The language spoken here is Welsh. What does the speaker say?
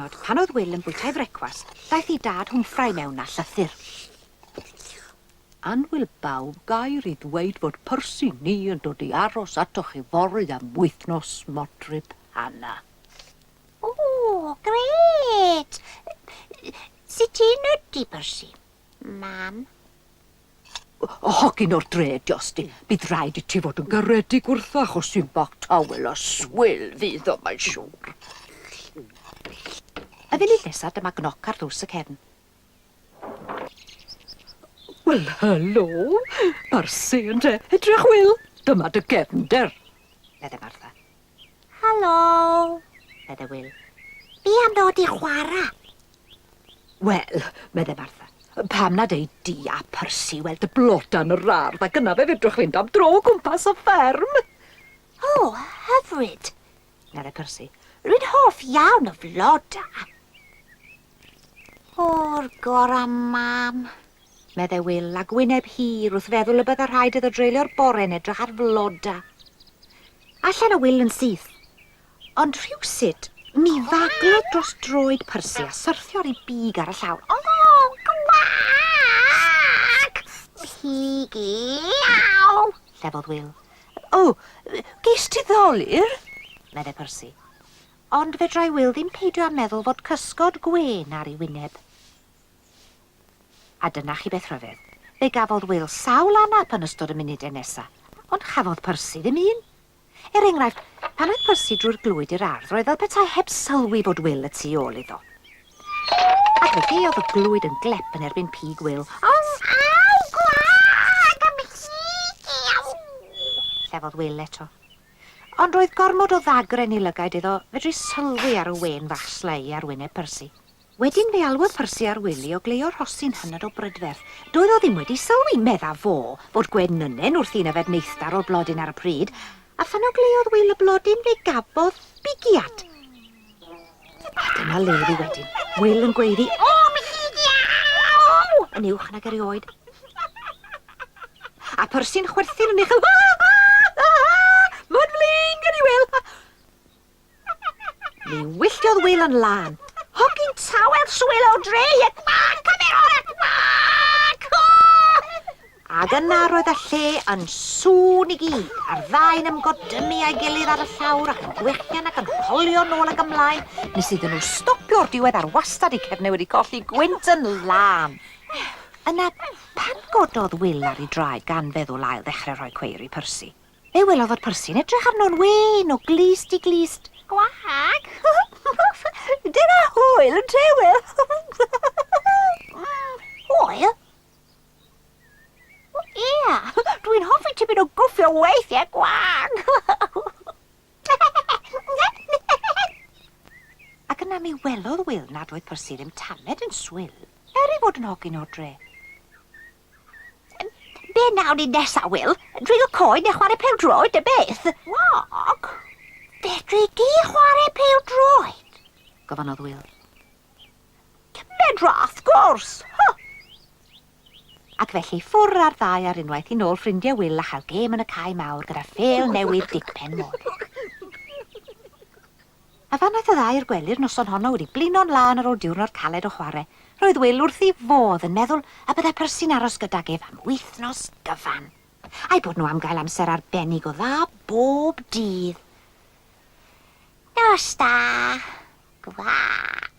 diwrnod, pan oedd Wil yn bwyta'i frecwast, daeth ei dad Hwmffrau mewn â llythyr. Annwyl bawb, gair i ddweud fod Percy ni yn dod i aros atoch chi fory am wythnos, Modryb Hannah. O, grêt! Sut un ydy Percy, Mam? Hogyn o'r dre, Josti. Bydd rhaid i ti fod yn garedig wrtho achos un bach tawel a swil fydd o, mae'n siŵr. Y funud nesa, dyma gnoc ar ddrws y cefn. Wel, helo, Marcy, ynte? Edrych, Wil, dyma dy gefnder, medde Martha. Helo, medde Wil. Be am ddod i chwarae? Wel, medde Martha, pam nad ei di a Percy weld y bloda yn yr ardd ac yna fe fedrwch fynd am dro o gwmpas y fferm? O, hyfryd, medde Percy. Rwy'n hoff iawn o floda. O'r gorau, mam, medde Wil, ag wyneb hir wrth feddwl y bydda rhaid iddo dreulio'r bore'n edrych ar floda. Allan o Wil yn syth. Ond rhywsut, mi faglodd dros droed Percy a syrthio ar ei big ar y llawr. O, gwac! Pig iaw! Llefodd Wil. O, ges ti ddolur? medde Percy. Ond fedrai Wil ddim peidio â meddwl fod cysgod gwên ar ei wyneb. A dyna chi beth rhyfedd, fe gafodd Wil sawl anap yn ystod y munudau nesa, ond chafodd Percy ddim un. Er enghraifft, pan aeth Percy drwy'r glwyd i'r ardd, roedd fel petai heb sylwi fod Wil y tu ôl iddo. Ac felly oedd y glwyd yn glep yn erbyn pig Wil. Aw, gwag am hyd i, aw! Llefodd Wil eto. Ond roedd gormod o ddagre yn ei lygaid iddo fedru sylwi ar y wên fach slei ar wyneb Percy. Wedyn fe alwodd Percy ar Wil i ogleuo rhosyn hynod o brydferth. Doedd o ddim wedi sylwi, medda fo, fod gwenynen wrthi'n yfed neithdar o'r blodyn ar y pryd, a phan ogleuodd Wil y blodyn fe gafodd bigiad. A dyna le fi wedyn, Wil yn gweiddi, O, mhigiaw! Yn uwch nag erioed. A Percy'n chwerthin yn uchel, Mae'n flin gen i, Wil! Mi wylltiodd Wil yn lân. Hogyn tawel swil o dre, ie, gwac, cymer gwac! Ac yna roedd y lle yn sŵn i gyd, a'r ddau'n ymgodymu â'i gilydd ar y llawr ac yn gwechian ac yn rholio nôl ac ymlaen, nes iddyn nhw stopio o'r diwedd ar wastad eu cefnau wedi colli gwynt yn lân. Yna, pan gododd Wil ar ei draed gan feddwl ail ddechrau rhoi cweir i Percy, Fe welodd fod Percy'n edrych arno'n wên o glust i glust. Gwag! Dyna hwyl yn te, Wil! Hwyl? Ia, dwi'n hoffi tipyn o gwffio weithiau, gwag! Ac yna mi welodd Wil nad oedd Percy ddim tamed yn swil, er ei fod yn hogyn o'r dre. Be nawn ni nesa, Wil? Dringo coed neu chwarae pêl-droed neu beth? Wag! Fedri di chwarae pêl-droed? Gofynnodd Wil. Medra, wrth gwrs! Huh! Ac felly ffwr a'r ddau ar unwaith i nôl ffrindiau Wil a chael gêm yn y cae mawr gyda phêl newydd Dic Penmôr. A phan aeth y ddau i'r gwely'r noson honno wedi blino'n lân ar ôl diwrnod caled o chwarae, roedd Wil wrth ei fodd yn meddwl y byddai Percy'n aros gydag ef am wythnos gyfan, a'u bod nhw am gael amser arbennig o dda bob dydd. Nos da! Gwac!